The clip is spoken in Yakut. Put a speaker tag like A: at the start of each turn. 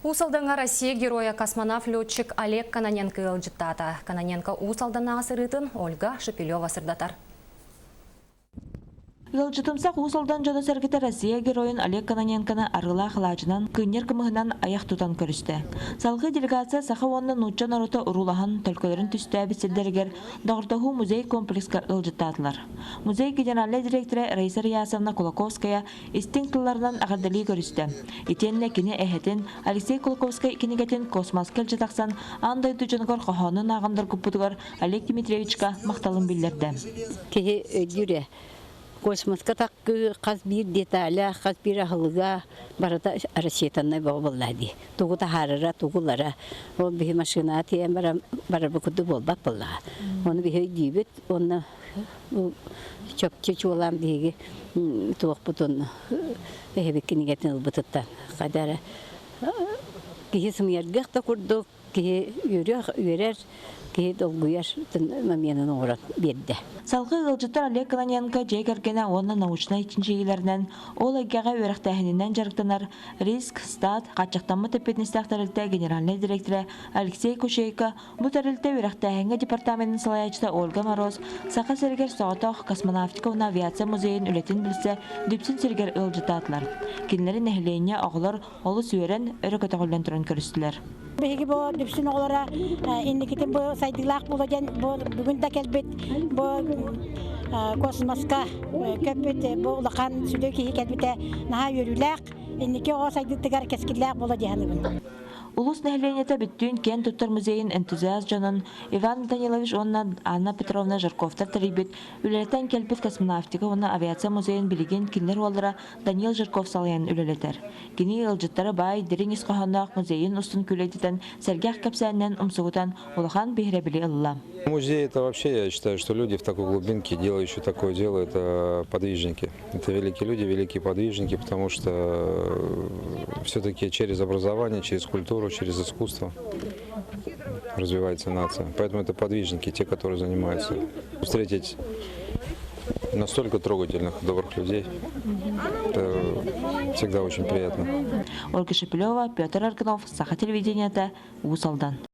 A: Уус Алдаҥҥа Россия геройа космонавт-летчик Олег Кононенко ыалдьыттаата. Кононенко Уус Алданнааҕы сырыытын Ольга Шепелева сырдатар.
B: Ыалдьытымсах Уус Алдан дьоно-сэргэтэ Россия геройун Олег Кононенконы арыылаах алаадьынан, кынньар кымыһынан айах тутан көрүстэ. Салгыы делегация саха уонна нуучча норуота уруулаһан, төлкөлөрүн түстээбит сирдэригэр Доҕордоһуу музей комплекска ыалдьыттаатылар. Музей генеральнай директора Раиса Риясовна Кулаковская истиҥ тылларынан эҕэрдэлии көрүстэ. Итиэннэ кини эһэтин Алексей Кулаковскай кинигэтин космоска илдьэ тахсан аан дойду дьонугар хоһоонун ааҕан доргуппутугар Олег Дмитриевичка махталын биллэрдэ.
C: Киһи өйдүүрэ космоска таккыы хас биир деталя, хас биир аһылыга барыта рассчитаннай бөҕө буолла дии. Тугу таһаарара, тугу ылара. Ол биһи машинаҕа тиийэн баран барарбыт курдук буолбат буоллаҕа. Ону биһи өйдүүбүт уонна чопчу чуолаан биһиги туохпутун эһэбит кинигэтин ылбытыттан хайда эрэ киһи сымыйаргыах да курдук киһи үөрүөх үөрэр киһи долгуйар моменын оҥорон биэрдэ.
B: Салгыы ыалдьыттар Олег Кононенко дьиэ кэргэнэ уонна научнай чинчийиилэринэн ол эйгэҕэ үөрэхтээһининэн дьарыктанар Риск Стат хааччахтаммыт эппиэтинэстээх тэрилтэ генеральнай директора Алексей Кучейко Бу тэрилтэ үөрэхтээһиҥҥэ департаменын салайааччыта Ольга Мороз Саха сиригэр соҕотох космонавтика уонна авиация музейын үлэтин билсэ Дүпсүн сиригэр ыалдьыттаатылар. Кинилэри нэһилиэнньэ, оҕолор олус үөрэн, өрө көтөҕүллэн туран көрүстүлэр.
D: Биһиги бу Дүпсүн оҕолоро инникитин бу сайдыылаах буолуо диэн бу бүгүн да кэлбит бу космоска көппүт бу улахан сүдү киһи кэлбитэ наһаа үөрүүлээх, инники оҕо сайдыытыгар кэскиллээх буолуо дии саныыбын.
B: Улуус нэһилиэнньэтэ бүттүүн киэн туттар музейын энтузиаст дьонун Иван Данилович уонна Анна Петровна Жирковтар тэрийбит үлэлэтэн кэлбит космонавтика уонна авиация музейын билигин кинилэр уоллара Данил Жирков салайан үлэлэтэр. Кини ыалдьыттары баай, дириҥ ис хоһоонноох музейын устун күлэйдэтэн, сэргэх кэпсээнинэн умсугутан улахан биһирэбили ылла.
E: Музей – это вообще, я считаю, что люди в такой глубинке, делающие такое дело, это подвижники. Это великие люди, великие подвижники, потому что все-таки через образование, через культуру, через искусство развивается нация. Поэтому это подвижники, те, которые занимаются. Встретить настолько трогательных, добрых людей, это всегда очень приятно.
B: Ольга Шепелева, Петр Аргунов, Саха телевидениета, Уус Алдан.